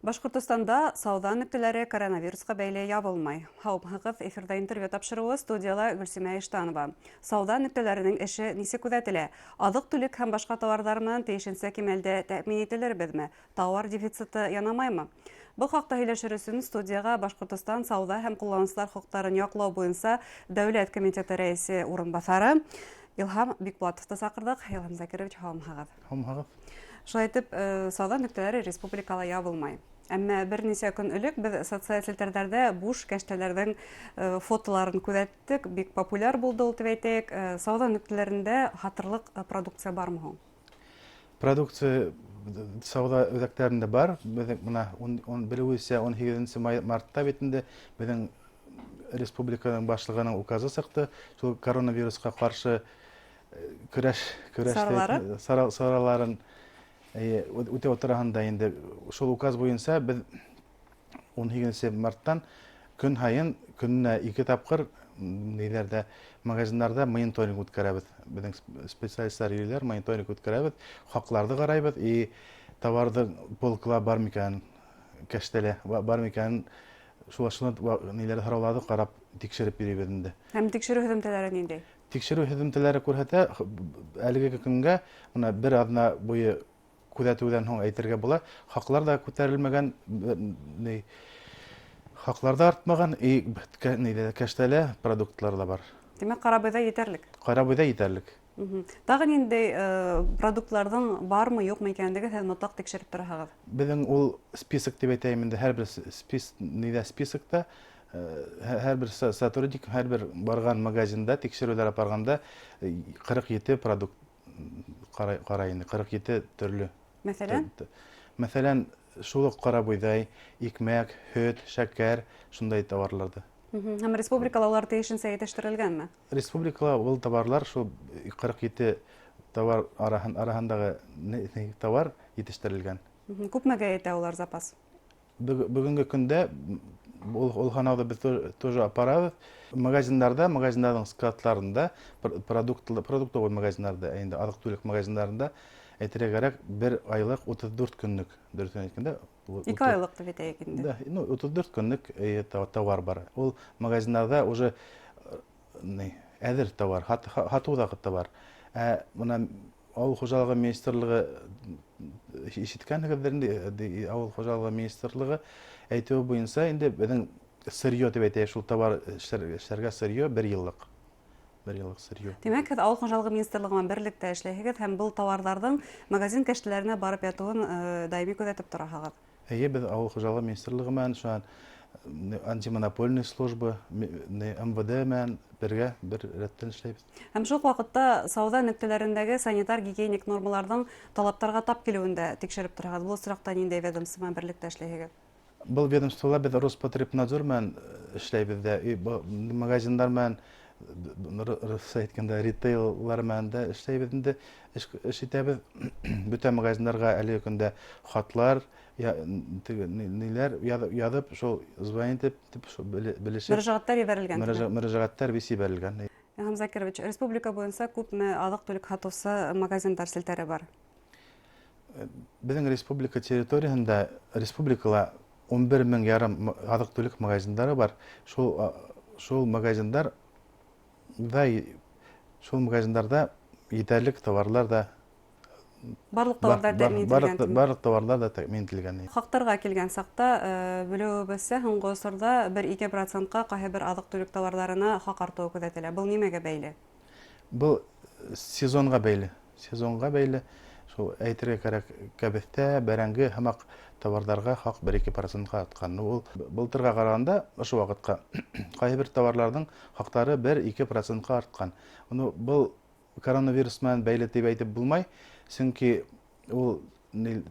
Башҡортостанда сауҙа нөктәләре коронавирусҡа бәйле ябылмай. Һаумыһығыҙ, эфирҙа «Интервью» тапшырыуы, студияла Гөлсимә Иштанова. Сауҙа нөктәләренең эше нисек күҙәтелә? Аҙыҡ-түлек һәм башҡа тауарҙар менән тейешенсә кимәлдә тәьмин ителербеҙме? Тауар дефициты янамаймы? Был хаҡта һөйләшер өсөн студияға Башҡортостан сауҙа һәм ҡулланыусылар хоҡуҡтарын яҡлау буйынса Дәүләт комитеты рәйесе урынбаҫары Илһам Бикбулатовты саҡырҙыҡ. Илһам Закирович, һаумыһығыҙ. Һаумыһығыҙ. Шулай итеп, сауҙа нөктәләре республикала ябылмай. Әммә бер нисә көн элек беҙ социаль селтәрҙәрҙә буш кәштәләрҙең фотоларын күҙәттек. Бик популяр булды ул, тип әйтәйек. Сауҙа нөктәләрендә һатырлыҡ продукция бармы һуң? Продукция сауҙа үҙәктәрендә бар. Беҙҙең бына белеүебеҙсә, 18 мартта бит инде беҙҙең республиканың башлығының указы сыҡты. Шул коронавирусҡа ҡаршы көрәш сараларын үтәү тураһында. Инде шул указ буйынса беҙ 18 марттан көн һайын, көнөнә ике тапҡыр ниләрҙә, магазиндарҙа мониторинг үткәрәбеҙ. Беҙҙең специалисттар йөрөйләр, мониторинг үткәрәбеҙ, хаҡларҙы ҡарайбыҙ и товарҙың полкала бар микән, кәштәлә бар микән, шул ниләрҙе, һорауларҙы ҡарап, тикшереп йөрөйбөҙ инде. Һәм тикшереү һөҙөмтәләре ниндәй? Тикшереү һөҙөмтәләре күрһәтә, әлеге көнгә, бына бер аҙна буйы күҙәтеүҙән һуң әйтергә була, хаҡлар да күтәрелмәгән, ни, хаҡлар да артмаған и нидә, кәштәлә продуктлар да бар. Тимәк, ҡарабойҙай етәрлек. Ҡарабойҙай етәрлек. Тағы ниндәй продуктларҙың бармы, юҡмы икәнлеген һеҙ мотлаҡ тикшереп тораһығыҙ? Беҙҙең ул список тип әйтәйем инде, һәр бер ниҙә, списокта һәр бер сотрудник һәр бер барған магазинда тикшереүҙәр апарғанда 47 продукт ҡарай инде, 47 төрлө. Мәҫәлән? Мәҫәлән, шул уҡ ҡарабойҙай, икмәк, һөт, шәкәр, шундай товарларҙы. Һәм республикала улар тейешенсә етештерелгәнме? Республикала был товарлар, шул 47 товар араһындағы товар етештерелгән. Күпмегә етә улар запас? Бөгөнгө көндә ул һанауҙы беҙ тоже апарабыҙ. Магазиндарҙа, магазиндарҙың складларында, продуктовый магазиндарҙа, инде аҙыҡ-түлек магазиндарында, әйтергә кәрәк, бер айлыҡ, 34 көнлөк, дөрөҫөн әйткәндә. 2 айлыҡ тип әйтәйек инде. Да, ну, 34 көнлөк товар бар. Ул магазиндарҙа уже әҙер товар, һатыуҙағы товар. Ә бына Ауыл хужалығы министрлығы, ишеткәнһегеҙҙер инде, Ауыл хужалығы министрлығы әйтеүе буйынса инде беҙҙең сырье тип әйтәйек, шул товар эшләргә сырье бер йыллыҡ. Бер йыллыҡ сырье. Тимәк, һеҙ Ауыл хужалығы министрлығы менән берлектә эшләйһегеҙ һәм был товарҙарҙың магазин кәштәләренә барып ятыуын даими күҙәтеп тораһығыҙ. Эйе, беҙ Ауыл хужалығы министрлығы менән, шунан антимонопольный служба, МВД менән бергә бер рәттән эшләйбеҙ. Һәм шул уҡ ваҡытта сауҙа нөктәләрендәге санитар-гигиеник нормаларҙың талаптарға тап килеүен дә тикшереп тораһығыҙ. Был осраҡта ниндәй ведомство менән берлектә эшләйһегеҙ? Был ведомствола беҙ Роспотребнадзор менән эшләйбеҙ ҙә, магазиндар менән, русса әйткәндә, ритейллар менән дә эшләйбеҙ инде, эш итәбеҙ. Бөтә магазиндарға әлеге көндә хатлар, ниләр яҙып, шул звонить итеп, белешеп. Мөрәжәғәттәр ебәрелгән. Мөрәжәғәттәр бис ебәрелгән. Илһам Закирович, республика буйынса күпме аҙыҡ-түлек һатыусы магазиндар селтәре бар? Беҙҙең республика территорияһында, республикала 11,5 мең аҙыҡ-түлек магазиндары бар. Шул магазиндарҙа етәрлек товарлар да. Барлыҡ товарҙар тәьмин ителгән. Барлыҡ товарлар да тәьмин ителгән. Хаҡтарға килгән саҡта, белеүебеҙсә, һуңғы осорҙа 1-2 процентҡа ҡайһы бер аҙыҡ-түлек товарҙарына хаҡ артыуы күҙәтелә. Был нимәгә бәйле? Был сезонға бәйле. Сезонға бәйле. Шул әйтергә кәрәк, кәбеҫтә, бәрәңге һымаҡ товарҙарға хаҡ 1-2 процентҡа артҡан. Ул былтырға ҡарағанда ошо ваҡытҡа ҡайһы бер товарларҙың хаҡтары 1-2 процентҡа артҡан. Ну, был коронавирус менән бәйле тип әйтеп булмай, сөнки ул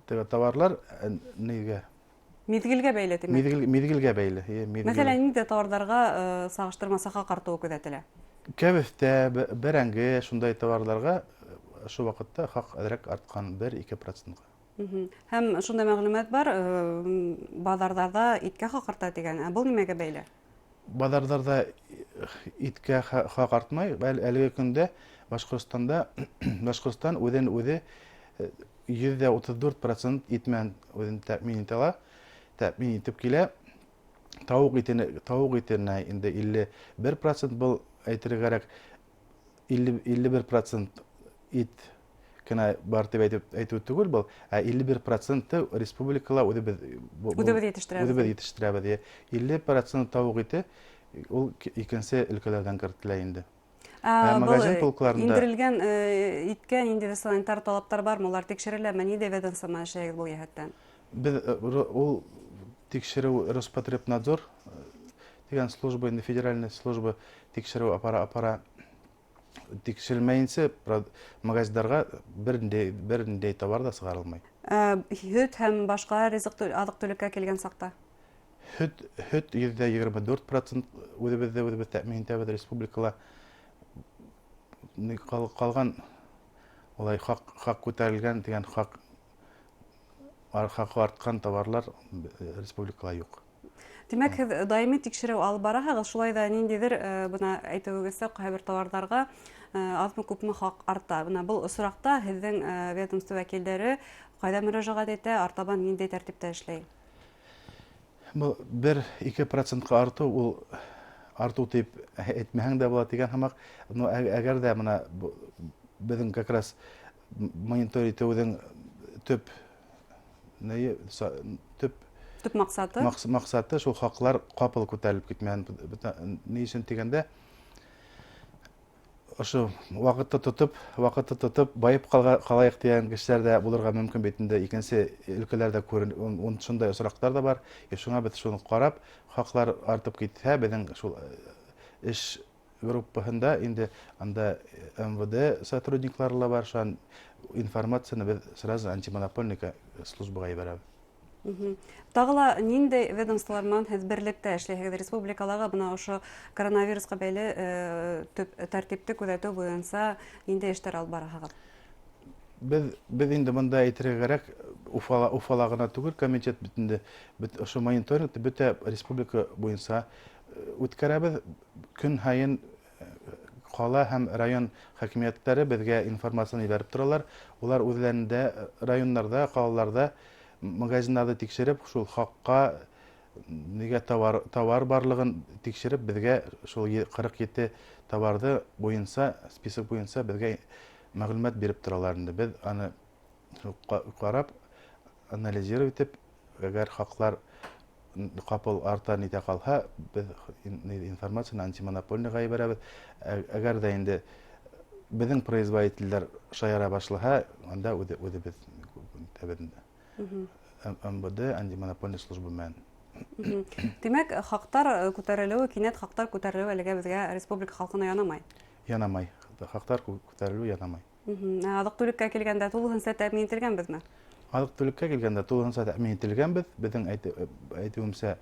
товарлар нигә Миҙгелгә бәйле, тимәк. Миҙгелгә бәйле. Мәҫәлән, ниндәй товарҙарға сағыштырмаса хаҡ артыуы күҙәтелә? Кәбеҫтә, бәрәңге, шундай товарларға ошо ваҡытта хаҡ әҙерәк артҡан, 1-2 процентҡа. Һәм шундай мәғлүмәт бар, баҙарҙарҙа иткә хаҡ арта тигән. Ә был нимәгә бәйле? Баҙарҙарҙа иткә хаҡ артмай. Әлеге көндә Башҡортостанда, Башҡортостан үҙен үҙе 34% ит менән үҙен тәьмин итә ала. тәэмин итеп килә. Тауыҡ итенә, тауыҡ итенә инде 51%, был әйтергә кәрәк, 51% ит кенә бар тип әйтеп әйтеү түгел был, ә 51 проценты республикала үҙебеҙ үҙебеҙ етештерәбеҙ. Үҙебеҙ етештерәбеҙ. 50% тауыҡ ите ул икенсе өлкәләрҙән кертелә инде. Ә магазин полкаларында индерелгән иткә ниндәйҙер санитар талаптар бармы? Улар тикшереләме? Ниндәй ведомство менән эшләйһегеҙ был йәһәттән? Беҙ ул тикшереү Роспотребнадзор тигән служба инде, федеральный служба тикшереү апара. Тикшерелмәйенсә магазиндарға бер ниндәй товар ҙа сығарылмай. Һөт һәм башҡа ризыҡ, аҙыҡ-түлеккә килгән саҡта? Һөт 24% үҙебеҙҙе үҙебеҙ тәьмин итәбеҙ республикала. Ҡалған улай хаҡ күтәрелгән тигән, хаҡы артҡан товарлар республикала юҡ. Тимәк, һеҙ даими тикшереү алып бараһығыҙ, шулай ҙа ниндәйҙер, бына әйтеүегеҙсә, ҡайһы бер товарҙарға аҙмы-күпме хаҡ арта. Бына был осраҡта һеҙҙең ведомство вәкилдәре ҡайҙа мөрәжәғәт итә, артабан ниндәй тәртиптә эшләй? Был 1-2 процентҡа артыу ул артыу тип әйтмәһәң дә була тигән һымаҡ. Но әгәр ҙә бына беҙҙең как раз монитор итеүҙең төп нәйе, төп төп маҡсаты маҡсаты шул хаҡлар ҡапыл күтәрелеп китмәһен. Ни өсөн тигәндә, ошо ваҡытты тотоп байып ҡалайыҡ тигән кешеләр ҙә булырға мөмкин бит инде. Икенсе өлкәләрҙә шундай осраҡтар ҙа бар. И шуңа беҙ шуны ҡарап, хаҡлар артып китһә, беҙҙең шул эш группаһында инде анда МВД сотрудниклары ла бар, шунан информацияны беҙ сразу антимонопольный службаға ебәрәбеҙ. Тағы ла ниндәй ведомстволар менән һеҙ берлектә эшләйһегеҙ республикалағы бына ошо коронавирусҡа бәйле төп тәртипте күҙәтеү буйынса ниндәй эштәр алып бараһығыҙ? Беҙ инде бында әйтергә кәрәк, Уфала ғына түгел комитет бит инде, бит ошо мониторингты бөтә республика буйынса үткәрәбеҙ. Көн һайын ҡала һәм район хакимиәттәре беҙгә информацияны ебәреп торалар. Улар үҙҙәрендә районнарҙа, ҡалаларҙа магазиндарҙы тикшереп, шул хаҡҡа нигә товар барлығын тикшереп, беҙгә шул 47 товарҙы буйынса, список буйынса беҙгә мәғлүмәт биреп торалар инде. Беҙ аны ҡарап, анализировать итеп, әгәр хаҡлар ҡапыл арта нитә ҡалһа, беҙ информацияны антимонопольныйға ебәрәбеҙ. Әгәр ҙә инде беҙҙең производителдәр шаяра башлаһа, анда үҙебеҙ итәбеҙ инде. МВД, антимонопольный служба менән. Тимәк, хаҡтар күтәрелеүе, кинәт хаҡтар күтәрелеүе әлегә беҙгә, республика халҡына, янамай. Янамай. Хаҡтар күтәрелеү янамай. Ә аҙыҡ-түлеккә килгәндә, тулыһынса тәьмин ителгәнбеҙме? Аҙыҡ-түлеккә килгәндә, тулыһынса тәьмин ителгәнбеҙ. Беҙҙең әйтеүемсә,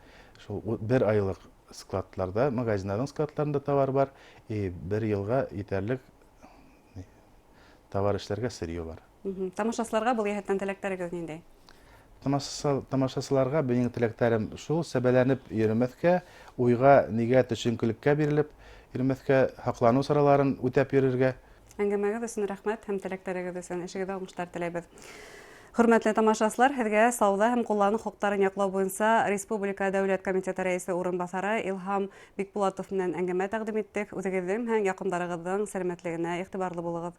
шул бер айлыҡ складларҙа, магазиндарҙың складларында товар бар, и бер йылға етерлек товар эшләргә сырье бар. Тамашасыларға был йәһәттән теләктәрегеҙ ниндәй? Тамашасыларға минең теләктәрем шул: сәбәләнеп йөрөмәҫкә, уйға, нигә төшөнкөлөккә бирелеп йөрөмәҫкә, һаҡланыу сараларын үтәп йөрөргә. Әңгәмәгеҙ өсөн рәхмәт һәм теләктәрегеҙ өсөн, эшегеҙҙә уңыштар теләйбеҙ. Хөрмәтле тамашасылар, һеҙгә сауҙа һәм ҡулланыу хоҡуҡтарын яҡлау буйынса Республика Дәүләт комитеты рәйесе урынбаҫары Илһам Бикбулатов менән әңгәмә тәҡдим иттек. Үҙегеҙҙең һәм яҡындарығыҙҙың сәләмәтлегенә иғтибарлы булығыҙ.